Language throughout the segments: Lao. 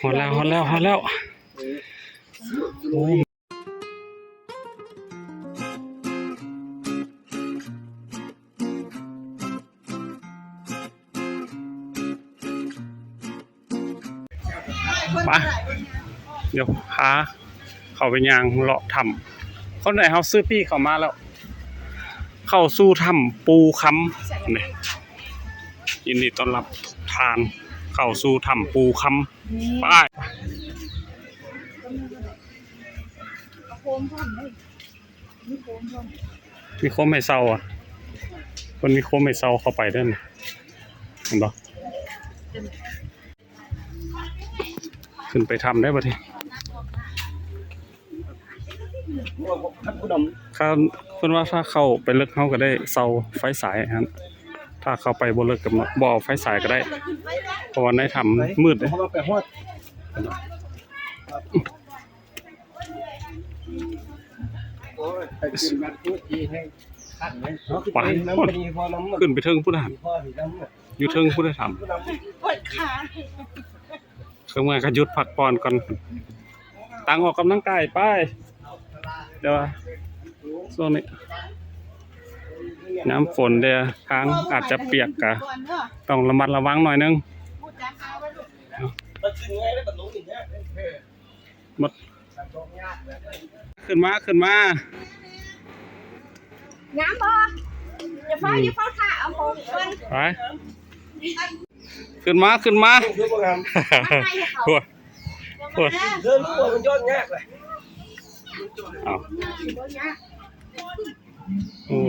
ຮອດແລ້ວ ຮອດແລ້ວ ຮອດແລ້ວ. ໂອ້ ໄປ ດຽວພາເຂົ້າໄປຍ່າງເລາະຖ້ຳ. ຄົນໃດເຮົາຊື້ປີ້ເຂົ້າມາແລ້ວ ເຂົ້າສູ່ຖ້ຳປູຄຳນີ້ ຍິນດີຕ້ອນຮັບທຸກທ່ານເຂົ້າສູ່ຖ້ຳປູຄຳ. ໄປ ມີໂຄມໃຫ້ເຊົ່າອະ ເພິ່ນມີໂຄມໃຫ້ເຊົ່າເຂົ້າໄປເດີ້ ເຫັນບໍ່? ຂຶ້ນໄປຖ້ຳໄດ້ບັດນີ້. ຖ້າ ເພິ່ນວ່າຖ້າເຂົ້າໄປເລິກ ເຮົາກໍໄດ້ເຊົ່າໄຟສາຍຫັ້ນ ຖ້າເຂົ້າໄປບໍ່ເລິກກໍບໍ່ເອົາໄຟສາຍກໍໄດ້ ເພາະວ່າໃນຖ້ຳມືດເດ້. ໄປ ພຸ້ນ ຂຶ້ນໄປເທິງພຸ້ນນະ ຢູ່ເທິງພຸ້ນນະຖ້ຳ. ປວດຂາ ຄືເມື່ອຍກໍຢຸດພັກຜ່ອນກ່ອນ ຕັ້ງອອກກຳລັງກາຍໄປ. ແຕ່ວ່າຊ່ວງນີ້ຍາມຝົນເດ້ ທາງອາດຈະປຽກ ກໍຕ້ອງລະມັດລະວັງໜ້ອຍໜຶ່ງ. ມາ ຂຶ້ນມາ ຂຶ້ນມາ. ງາມບໍ່? ຢ່າຟ້າວ ຢ່າຟ້າວ ຖ້າເອົາຂອງກ່ອນ ໄປ ຂຶ້ນມາ ຂຶ້ນມາ. ໂອ້ຍ ໂອ້ຍ ເດີນລົງມັນຍອດຍາກເລີຍ. ອ້າວ ໂອ້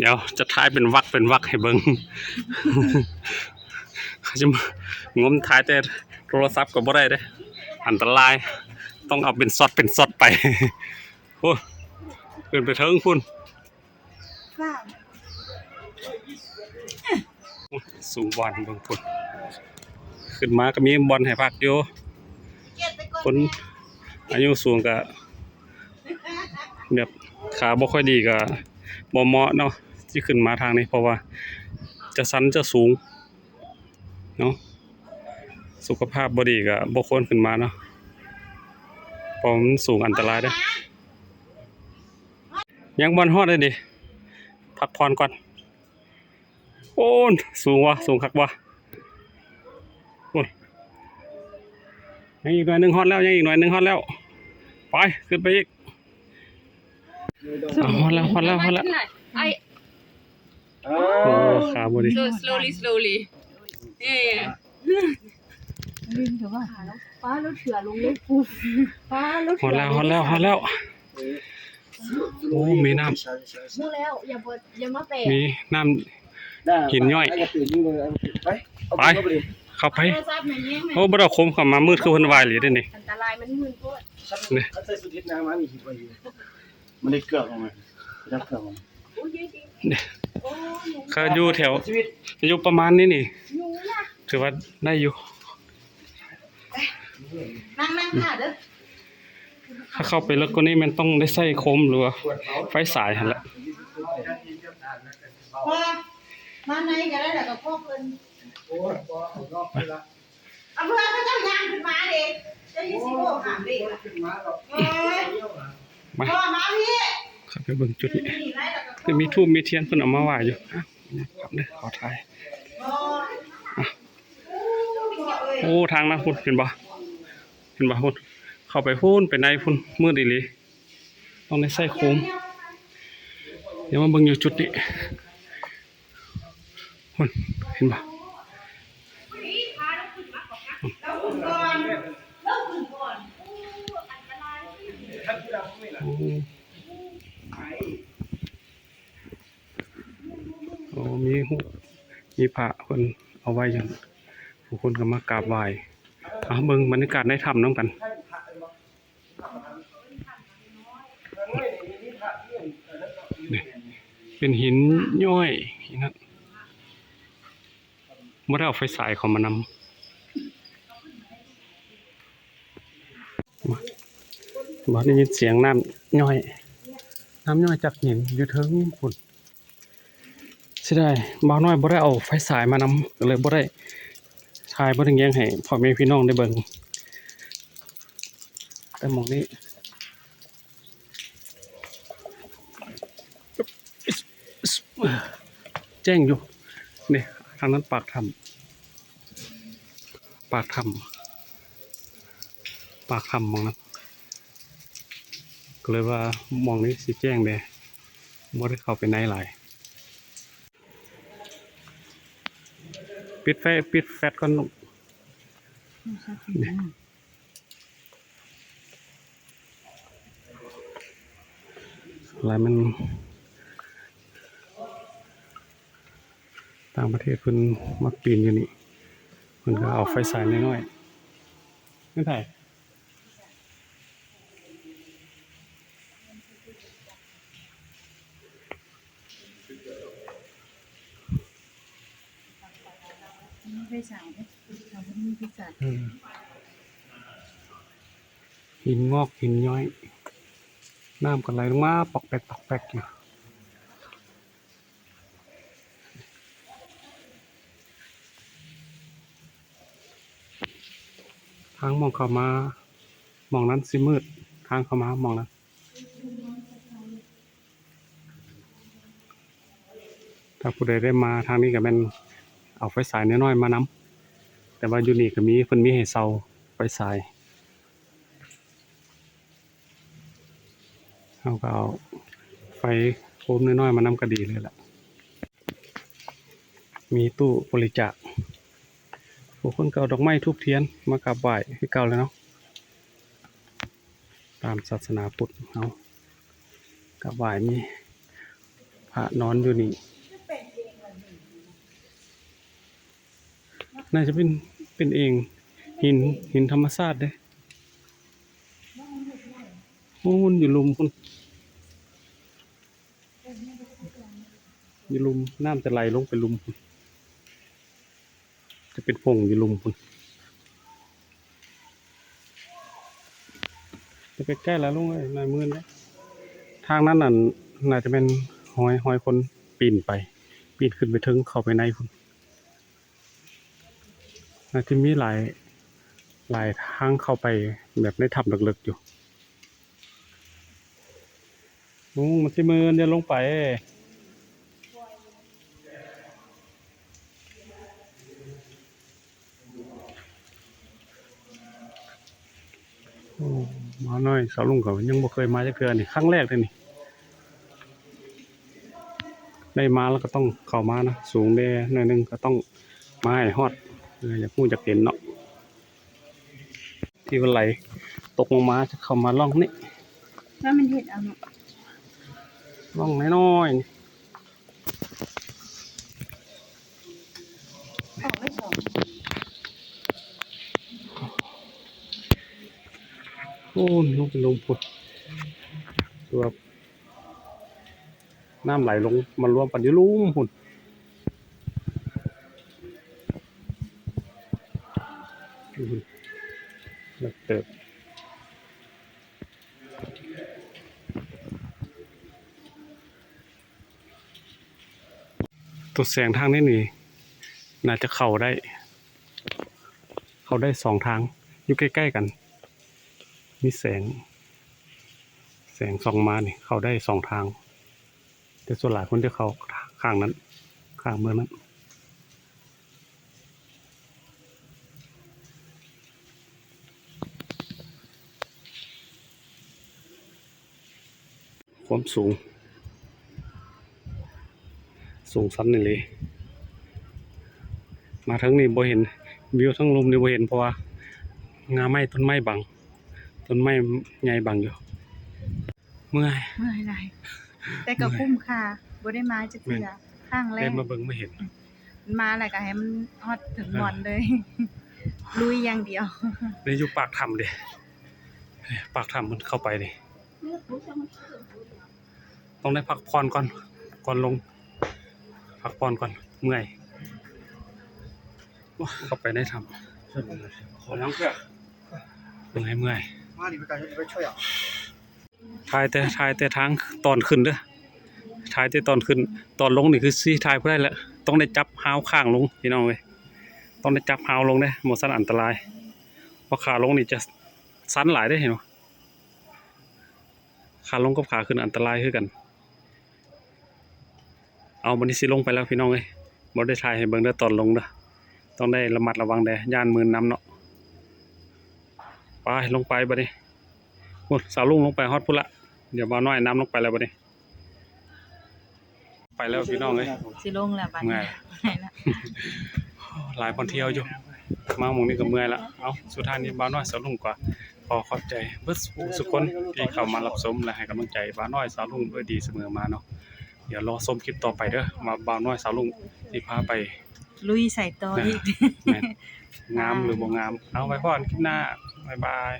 ດຽວຈະຖ່າຍເປັນວັກເປັນວັກໃຫ້ເບິ່ງ. ເຂົາຈະມາງົມຖ່າຍແຕ່ໂທລະສັບກໍບໍ່ໄດ້ເດ້ ອັນຕະລາຍ ຕ້ອງເອົາເປັນຊັອດເປັນຊັອດໄປ. ໂອ້ ຂຶ້ນໄປເທິງພຸ້ນ ສູງບ່ອນເບິ່ງພຸ້ນ. ຂຶ້ນມາກໍມີບ່ອນໃຫ້ພັກຢູ່ ຄົນອາຍຸສູງກໍ ແບບຂາບໍ່ຄ່ອຍດີກໍບໍ່ເໝາະເນາະ ທີ່ຂຶ້ນມາທາງນີ້ ເພາະວ່າຈະຊັນຈະສູງເນາະ. ສຸຂະພາບບໍ່ດີກໍບໍ່ຄວນຂຶ້ນມາເນາະ ເພາະມັນສູງ ອັນຕະລາຍເດ້. ຍັງບໍ່ຮອດເດ້ນີ້ ພັກຜ່ອນກ່ອນ. ໂອ້ ສູງວະ ສູງຄັກວະ. ໂອ້ຍ ຍັງອີກໜ້ອຍໜຶ່ງຮອດແລ້ວ ຍັງອີກໜ້ອຍໜຶ່ງຮອດແລ້ວ. ໄປ ຂຶ້ນໄປອີກ. ອ້າວ ຮອດແລ້ວ ຮອດແລ້ວ ຮອດແລ້ວ. ໂອ້ ຂາບໍ່ດີ. So slowly, slowly. Yeah, yeah. ປ້າ ລົດເສືອລົງເລີຍ ປ້າ ລົດເສືອ ຮອດແລ້ວ ຮອດແລ້ວ ຮອດແລ້ວ. ໂອ້ ມີນ້ຳ ຮູ້ແລ້ວ ຢ່າບໍ່ ຢ່າມາແປ ມີນ້ຳຫີນຍ້ອຍ. ໄປ ເຂົ້າໄປ ໂອ້ ບໍ່ໄດ້ເອົາໂຄມເຂົ້າມາ ມືດຄືເພິ່ນວ່າອີ່ຫຼີເດ້ນີ້ ອັນຕະລາຍ ມັນມືດໂພດ. ນີ້ ຄັນໃສ່ຊຸດເຮັດນາມານີ້ ມັນໄດ້ເກືອກອອກມາ ໄດ້ເກືອກອອກມາ. ເຂົາຢູ່ແຖວ ຢູ່ປະມານນີ້ນີ້ ຖືວ່າໄດ້ຢູ່. ນັ່ງ ນັ່ງຖ້າເດີ້. ຖ້າເຂົ້າໄປເລິກກວ່ານີ້ແມ່ນຕ້ອງໄດ້ໃຊ້ໂຄມ ຫຼືວ່າໄຟສາຍຫັ້ນແຫຼະ. ມາໃນກໍໄດ້ລະ ກໍພວກເພິ່ນ ເອົາເພື່ອເຂົາເຈົ້າຍ່າງຂຶ້ນມາເດ້ ເຈົ້າຢ່າຊິໂອ້ຫາມເດ້ ຂຶ້ນມາດອກ. ເອີຍ ມາ ພໍ່ມາພີ່ ເຂົ້າໄປເບິ່ງຈຸດນີ້ ຈະມີທູບມີທຽນເພິ່ນເອົາມາໄຫວ້ຢູ່. ອ່ະ ນີ້ຄັບເດີ ຂໍຖ່າຍ. ອ່ະ ໂອ້ ທາງນັ້ນພຸ້ນ ເຫັນບໍ່ ເຫັນບໍ່ພຸ້ນ ເຂົ້າໄປພຸ້ນ ໄປໃນພຸ້ນ ມືດອີ່ຫຼີ ຕ້ອງໄດ້ໃຊ້ໂຄມ. ດຽວມາເບິ່ງຢູ່ຈຸດນີ້. ພຸ້ນ ເຫັນບໍ່? ໂອ້ ໂອ້ ມີຮູບ ມີພະເພິ່ນເອົາໄວ້ຢູ່ ຜູ້ຄົນກໍມາກາບໄຫວ້. ເອົາ ເບິ່ງບັນຍາກາດໃນຖ້ຳນຳກັນ. ນີ້ ເປັນຫີນຍ້ອຍຫັ້ນນະ ບໍ່ໄດ້ເອົາໄຟສາຍເຂົ້າມານຳ. ບໍ່ໄດ້ຍິນສຽງນ້ຳຍ້ອຍ ນ້ຳຍ້ອຍຈາກຫີນຢູ່ເທິງພຸ້ນ. ເສຍດາຍ ບ່າວນ້ອຍບໍ່ໄດ້ເອົາໄຟສາຍມານຳ ກໍເລີຍບໍ່ໄດ້ ຖ່າຍບໍ່ໄດ້ແຍງໃຫ້ພໍ່ແມ່ພີ່ນ້ອງໄດ້ເບິ່ງ ແຕ່ໝ່ອງນີ້ ແຈ້ງຢູ່ ນີ້ ທາງນັ້ນປາກຖ້ຳ ປາກຖ້ຳ ປາກຖ້ຳໝ່ອງນັ້ນ ກໍເລີຍວ່າໝ່ອງນີ້ຊິແຈ້ງແດ່ ບໍ່ໄດ້ເຂົ້າໄປໃນຫຼາຍ. ປິດໄຟ ປິດແຟັດກ່ອນລູກ ຫຼາຍມັນ ຕ່າງປະເທດເພິ່ນມັກປີນຢູ່ນີ້ ເພິ່ນກໍເອົາໄຟສາຍນ້ອຍໆ ແມ່ນໃຜ? ມີໄຟສາຍເດ້ ເຮົາບໍ່ມີໄຟສາຍ ອືມ ຫີນງອກຫີນຍ້ອຍ ນ້ຳກໍໄຫຼລົງມາປອກແປກ ປອກແປກຢູ່. ທາງໝ່ອງເຂົ້າມາ ໝ່ອງນັ້ນຊິມືດ ທາງເຂົ້າມາໝ່ອງນັ້ນ ຖ້າຜູ້ໃດໄດ້ມາທາງນີ້ກໍແມ່ນເອົາໄຟສາຍນ້ອຍໆມານຳ ແຕ່ວ່າຢູ່ນີ້ກໍມີ ເພິ່ນມີໃຫ້ເຊົ່າໄຟສາຍ. ເຮົາກໍເອົາໄຟໂຄມນ້ອຍໆມານຳກໍດີເລີຍລະ ມີຕູ້ບໍລິຈາກ ຜູ້ຄົນກໍເອົາດອກໄມ້ທູບທຽນມາກາບໄຫວ້ຄືເກົ່າແຫຼະເນາະ ຕາມສາສະໜາພຸດເຮົາ ກາບໄຫວ້ ມີພະນອນຢູ່ນີ້. ໜ້າຈະເປັນ ເປັນເອງ ຫີນ ຫີນທຳມະຊາດເດ້ ໂອ້ ຢູ່ລຸ່ມພຸ້ນ ຢູ່ລຸ່ມ ນ້ຳຈະໄຫຼລົງໄປລຸ່ມພຸ້ນ ຈະເປັນຜົ້ງຢູ່ລຸ່ມພຸ້ນ. ແຕ່ໃກ້ໆລະລຸງເອີຍ ໜ້າມື່ນເດ້ ທາງນັ້ນນັ້ນ ໜ້າຈະແມ່ນຮອຍ ຮອຍຄົນປີນໄປ ປີນຂຶ້ນໄປເທິງ ເຂົ້າໄປໃນພຸ້ນ ໜ້າຈະມີຫຼາຍ ຫຼາຍທາງເຂົ້າໄປ ແບບໃນຖ້ຳເລິກໆຢູ່. ລຸງ ມັນຊິເມີນ ຢ່າລົງໄປ. ໂອ້ ໝໍນ້ອຍສາວລຸງກໍຍັງບໍ່ເຄີຍມາຈັກເທື່ອ ນີ້ຄັ້ງແລກເດ້ນີ້ ໄດ້ມາແລ້ວກໍຕ້ອງເຂົ້າມານະ ສູງແດ່ໜ້ອຍໜຶ່ງ ກໍຕ້ອງມາໃຫ້ຮອດ ເອີ ຢາກຮູ້ຢາກເຫັນເນາະ ທີ່ມັນໄຫຼຕົກລົງມາ ຈະເຂົ້າມາຮ່ອງນີ້ ວ່າມັນເຮັດເອົາເນາະ ຮ່ອງນ້ອຍໆ ນີ້. ອອກໄດ້ສອງ ໂອ້ ລົງໄປລຸ່ມພຸ້ນ ຄືວ່ານ້ຳໄຫຼລົງມາລວມກັນຢູ່ລຸ່ມພຸ້ນ ເລິກເຕີບ. ຕົວແສງທາງນີ້ນີ້ ໜ້າຈະເຂົ້າໄດ້ ເຂົ້າໄດ້ສອງທາງ ຢູ່ໃກ້ໆກັນ ມີແສງ ແສງສ່ອງມານີ້ ເຂົ້າໄດ້ສອງທາງ ແຕ່ສ່ວນຫຼາຍຄົນຈະເຂົ້າຂ້າງນັ້ນ ຂ້າງເມືອງນັ້ນ. ຄວາມສູງ ສູງຊັນອີ່ຫຼີ ມາເທິງນີ້ບໍ່ເຫັນ ວິວທາງລຸ່ມນີ້ບໍ່ເຫັນ ເພາະວ່າງ່າໄມ້ ຕົ້ນໄມ້ບັງ ຕົ້ນໄມ້ໃຫຍ່ບັງຢູ່. ເມື່ອຍ ເມື່ອຍຫຼາຍ ແຕ່ກໍຄຸ້ມຄ່າ ບໍ່ໄດ້ມາຈັກເທື່ອ ຄັ້ງແລກ ໄດ້ມາເບິ່ງມາເຫັນ ມາແລ້ວກໍໃຫ້ມັນຮອດເຖິງບ່ອນເລີຍ ລຸຍຢ່າງດຽວ. ນີ້ຢູ່ປາກຖ້ຳເດ້ ປາກຖ້ຳມັນເຂົ້າໄປນີ້ ຕ້ອງໄດ້ພັກຜ່ອນກ່ອນ ກ່ອນລົງ ພັກຜ່ອນກ່ອນ ເມື່ອຍ ໂອ້ຍ ເຂົ້າໄປໃນຖ້ຳ ເມື່ອຍ ເມື່ອຍ. ຖ່າຍແຕ່ ຖ່າຍແຕ່ທາງຕອນຂຶ້ນເດີ ຖ່າຍແຕ່ຕອນຂຶ້ນ ຕອນລົງນີ້ຄືຊິຖ່າຍບໍ່ໄດ້ແລ້ວ ຕ້ອງໄດ້ຈັບຮາວຂ້າງລົງ ພີ່ນ້ອງເອີຍ. ຕ້ອງໄດ້ຈັບຮາວລົງເດ້ ບໍ່ຊັ້ນອັນຕະລາຍ ເພາະຂາລົງນີ້ຈະຊັນຫຼາຍເດ້ ເຫັນບໍ່? ຂາລົງກັບຂາຂຶ້ນອັນຕະລາຍຄືກັນ. ເອົາ ບັດນີ້ຊິລົງໄປແລ້ວພີ່ນ້ອງເອີຍ ບໍ່ໄດ້ຖ່າຍໃຫ້ເບິ່ງເດີຕອນລົງເດີ ຕ້ອງໄດ້ລະມັດລະວັງແດ່ ຢ້ານມື່ນນຳເນາະ. ໄປ ລົງໄປບັດນີ້ ພຸ້ນ ສາວລຸງລົງໄປຮອດພຸ້ນລະ ດຽວບ່າວນ້ອຍນຳລົງໄປແລ້ວບັດນີ້. ໄປແລ້ວພີ່ນ້ອງເອີຍ ຊິລົງແລ້ວບັດນີ້ ເມື່ອຍ ເມື່ອຍແລ້ວ ຫຼາຍບ່ອນທ່ຽວຢູ່ ມາໝ່ອງນີ້ກໍເມື່ອຍລະ. ເອົາ ສຸດທ້າຍນີ້ບ່າວນ້ອຍສາວລຸງກໍຂໍຂອບໃຈເບິດສູ່ຜູ້ສູ່ຄົນທີ່ເຂົ້າມາຮັບຊົມ ແລະ ໃຫ້ກຳລັງໃຈບ່າວນ້ອຍສາວລຸງດ້ວຍດີສະເໝີມາເນາະ. ດຽວລໍຊົມຄລິບຕໍ່ໄປເດີ ວ່າບ່າວນ້ອຍສາວລຸງຊິພາໄປລຸຍໃສຕໍ່ອີກ ແມ່ນ ງາມຫຼືບໍ່ງາມ. ເອົາ ໄວ້ພໍ້ກັນຄລິບໜ້າ ບາຍບາຍ.